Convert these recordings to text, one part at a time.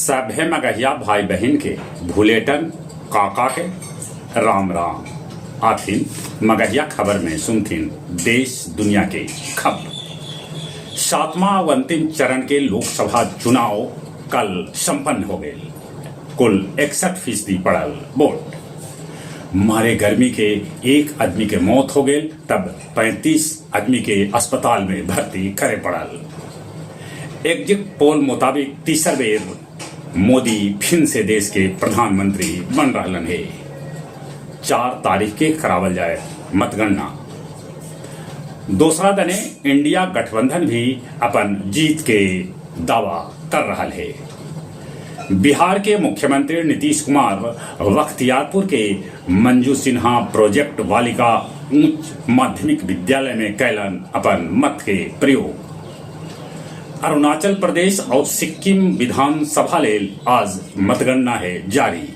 सभे मगहिया भाई बहिन के भुलेटन काका के राम राम। आथिन मगहिया खबर में सुनथिन देश दुनिया के खबर। सातवां आउ अंतिम चरण के लोकसभा चुनाव कल संपन्न हो गेल। कुल 61% पड़ल वोट। मारे गर्मी के एक अदमी के मौत हो गेल तब 35 अदमी के अस्पताल में भर्ती करे पड़ल। एग्जिट पोल मुताबिक तीसर बेर मोदी फिन से देश के प्रधानमंत्री बन रहलन हे। 4 तारीख के करावल जाए मतगणना। दोसरा दने इंडिया गठबंधन भी अपन जीत के दावा कर रहल हे। बिहार के मुख्यमंत्री नीतीश कुमार बख्तियारपुर के मंजू सिन्हा प्रोजेक्ट बालिका उच्च माध्यमिक विद्यालय में कैलन अपन मत के प्रयोग। अरुणाचल प्रदेश और सिक्किम विधानसभा लेल आज मतगणना है जारी।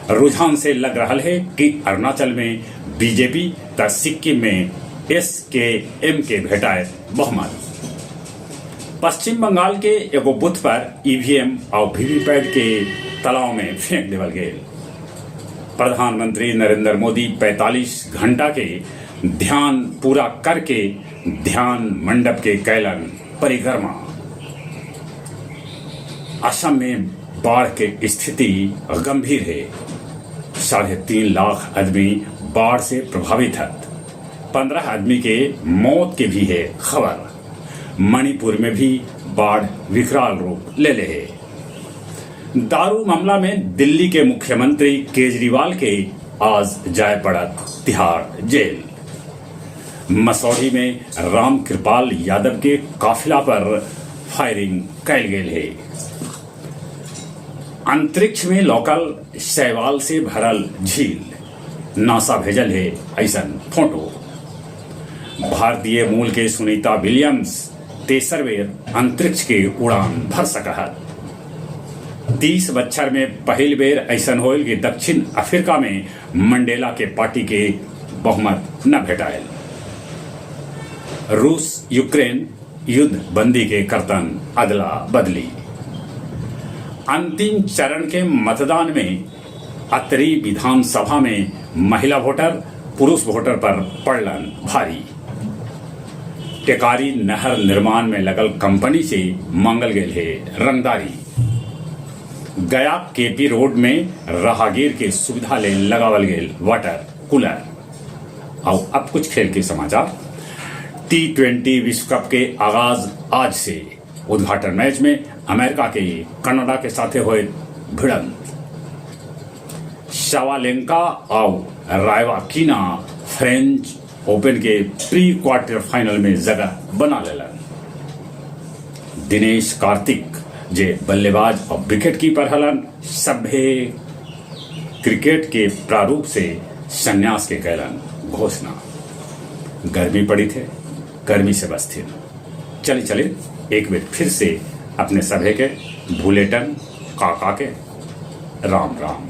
रुझान से लग रहा है कि अरुणाचल में बीजेपी त सिक्किम में एसकेएम के भेटाए बहुमत। पश्चिम बंगाल के एगो बूथ पर ईवीएम और वीवीपैट के तालाब में फेंक देवल गेल। प्रधानमंत्री नरेंद्र मोदी 45 घंटा के ध्यान पूरा करके ध्यान मंडप के कैलन परिक्रमा। असम में बाढ़ के स्थिति गंभीर है। 3.5 लाख आदमी बाढ़ से प्रभावित है। 15 आदमी के मौत के भी है खबर। मणिपुर में भी बाढ़ विकराल रूप ले ले है। दारू मामला में दिल्ली के मुख्यमंत्री केजरीवाल के आज जाए पड़ा तिहाड़ जेल। मसौढ़ी में राम कृपाल यादव के काफिला पर फायरिंग कैल गेल है। अंतरिक्ष में लौकल शैवाल से भरल झील, नासा भेजल है ऐसन फोटो। भारतीय मूल के सुनीता विलियम्स तेसर बेर अंतरिक्ष के उड़ान भर सकहत। 30 बच्छर में पहिल बेर ऐसन होल कि दक्षिण अफ्रीका में मंडेला के पार्टी के बहुमत न भेटायल। रूस यूक्रेन युद्ध बंदी के करतन अदला बदली। अंतिम चरण के मतदान में अतरी विधानसभा में महिला वोटर पुरुष वोटर पर पड़लन भारी। टेकारी नहर निर्माण में लगल कंपनी से मांगल गेल है रंगदारी। गया केपी रोड में राहगीर के सुविधा ले लगावल गेल वाटर कूलर। और अब कुछ खेल के समाचार। टी20 विश्व कप के आगाज आज से। उद्घाटन मैच में अमेरिका के कनाडा के साथे हुए भिड़ंत। सबालेंका और रायबाकिना फ्रेंच ओपन के प्री क्वार्टर फाइनल में जगह बना लेलन। दिनेश कार्तिक जे बल्लेबाज और विकेट कीपर हलन, सभे क्रिकेट के प्रारूप से संन्यास के कैलन घोषणा। गर्मी पड़ी थे, गर्मी से बचथिन। चले चले एक बेर फिर से अपने सभे के भूलेटन काका के राम राम।